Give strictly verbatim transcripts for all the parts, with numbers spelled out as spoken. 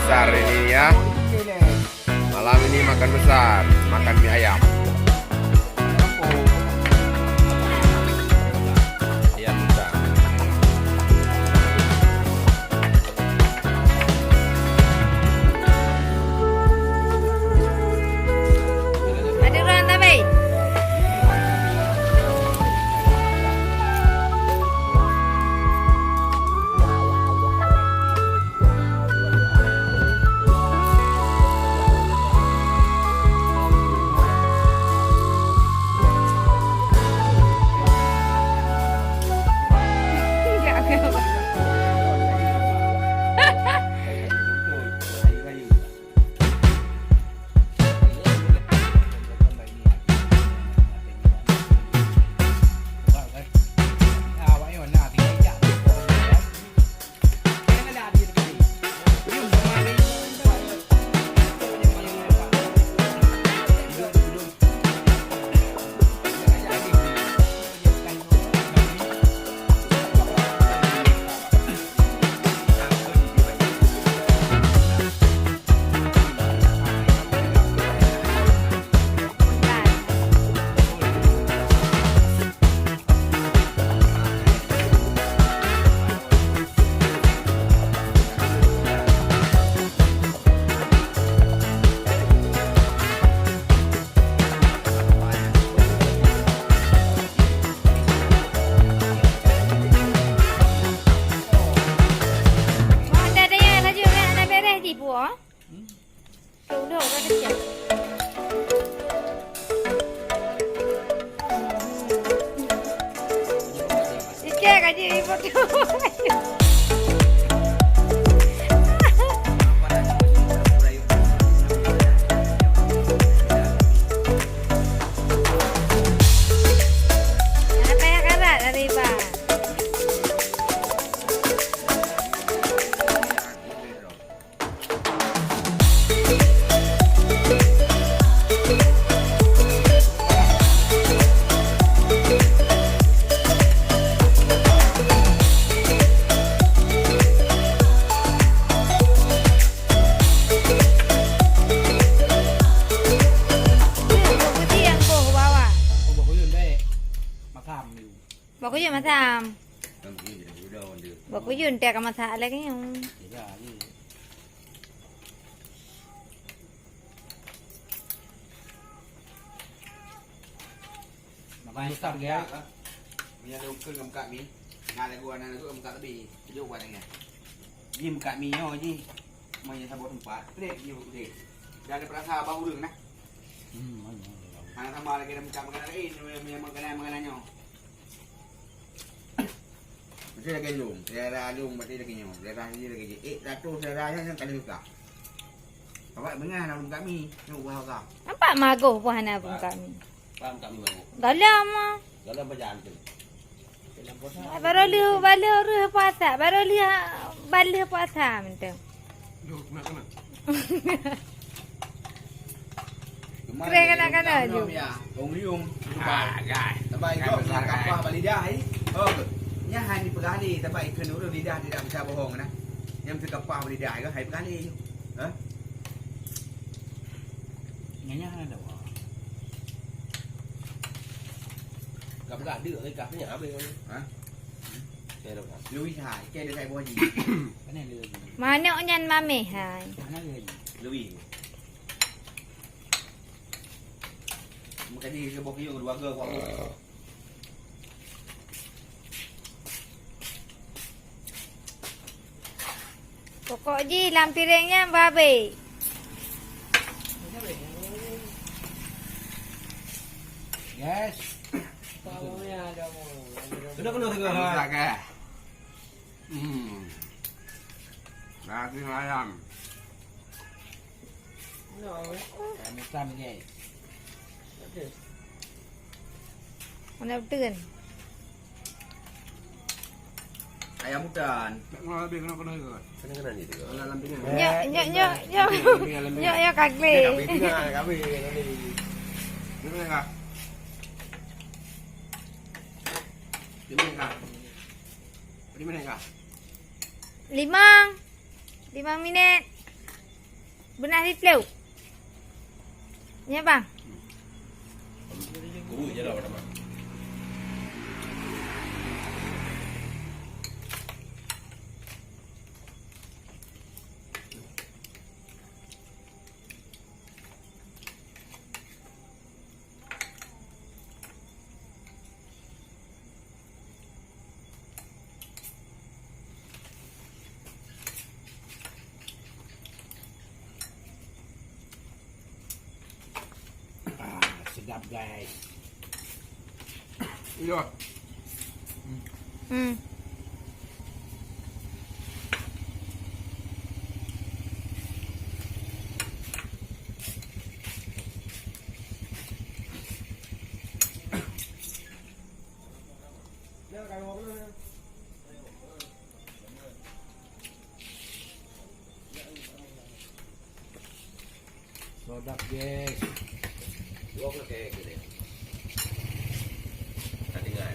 Besar ini ya. Malam ini makan besar, makan mie ayam. Ayam besar. Ada orang tabe. Wah, dah, dah, ya, laju, dah, dah beres di buah. Tuh, udah, udah kecil. Cicak aja ibu tu. Ada kayak karat dari bang. Bak kuyup masam. Bak kuyup teuka masak lagi. Makan ikan dia. Meunyoe lôn kheun ngon meukat mi, na lagu aneuk lôn meukat leubeh. Jok buat dengan. Ji meukat mi nyoe ji. Meunyoe saboh teumpat, trek ji udeh. Dan ada perasa abang ureueng nah. Hmm, mana? Hana sama lagi ada meukat makanan lain, meunyoe makanan, makanan nyoe. Mesti lagèe lôn, daerah lôn mesti lagèe nyoe, daerah jih lagèe jih. Eh, satu daerah nyan, nyan ka lheueh ka. Awak beungah na ureueng kami, nyoe ubah ka. Nampak magoh pun hana ureueng kami. Paham kami magoh. Dalam ah. Dalam bajang tu. Baru lheueh, baru lheueh puasa, baru lheueh, baru lheueh puasa mantong. Duh, kena, kena. Keren kanak-kanak tu. Ya, ong liung. Ah, gai. Sampai kau kapah bak lidah ai. Oh, nyan hai dipeugah lé, sampai ikheun ureueng lidah tidak bisa bohong nah. Nyang teu kapah bak lidah ai, hai peugah lé. Ha? Nyan, nyan hana dawa. Ka peugah deuk, ka peugah habéh. Ha? Lui hai, ikan dia saya buah ji. Mana lui? Manok nyan mameh hai. Mana lui? Lui. Meukaji ke boh kiyong dua ga kuat. Pokok jih lam piréng nyan beuhabéh. Yes. Kena, kena tengah. Bisa ke? Hmm. Daging ayam. Ayam hitam ni. Mana betul kan? Ayam hutan. Tak kenal habis, kenal, kenal ke? Kena-kena ni tu. Kenal lam tengah. Nyok, nyok, nyok, nyok. Nyok, nyok, kagli. Kami tengah, kami, kami. Ni mana kah? Ni mana kah? Di mana kah? Limang. Limang minit. Beunah ditlok. Nyan, bang. Ah, sedap, guys. Iya. Hmm. Sodap, guys. Dua puluh kek gini. Tak dengar.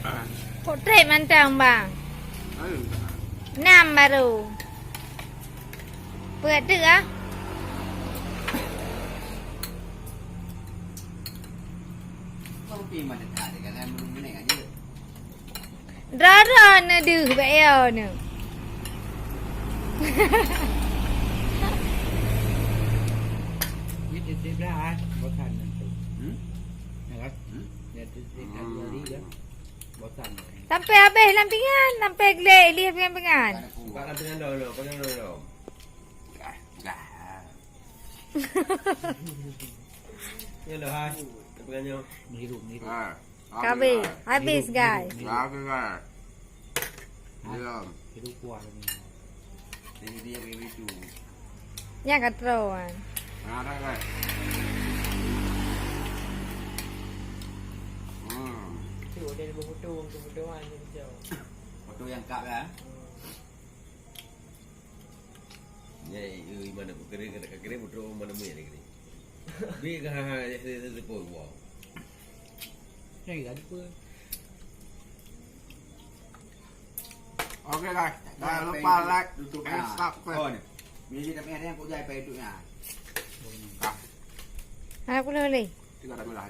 Ah. Kok trek mantong, bang? Ayo. Enam baru. Peue teuk ah? Kopi mah dekat, dekat, kan, belum kena aja. Droe-droe na deuh bak yo na. Ni tiep-tiep dah, ah, bosan nanti. Hmm? Ya kan? Hmm? Ya, tiep-tiep dah dua hari dah. Bosan. Sampai habis lam pingan, sampai gleh lih pingan-pingan. Buka lam pingan dulu, pingan dulu. Dah, dah. Ni dah, hai. Lam pingan nyoe. Meniru, meniru. Ah. Kabeh, habis, guys. Habis, guys. Belum. Hidup kuah ni. Ini dia baby tu. Nyan ka troe kan. Nah, dah, guys. Hmm. Tu dia ada foto, foto kan dia macam. Foto yang kak kan? Hmm. Nya, eh, mana aku kira, kena kira, betul mana mu yang kira. Bi ka, ha, ha, ya, ya, ya, ya, wow. Ni kan apa? Oke, guys, jangan lupa like, subscribe. Oh, ni. Ni dia tak payah tengok kok jai pai YouTube nya. Dah. Anak pula boleh? Tiga dah belah.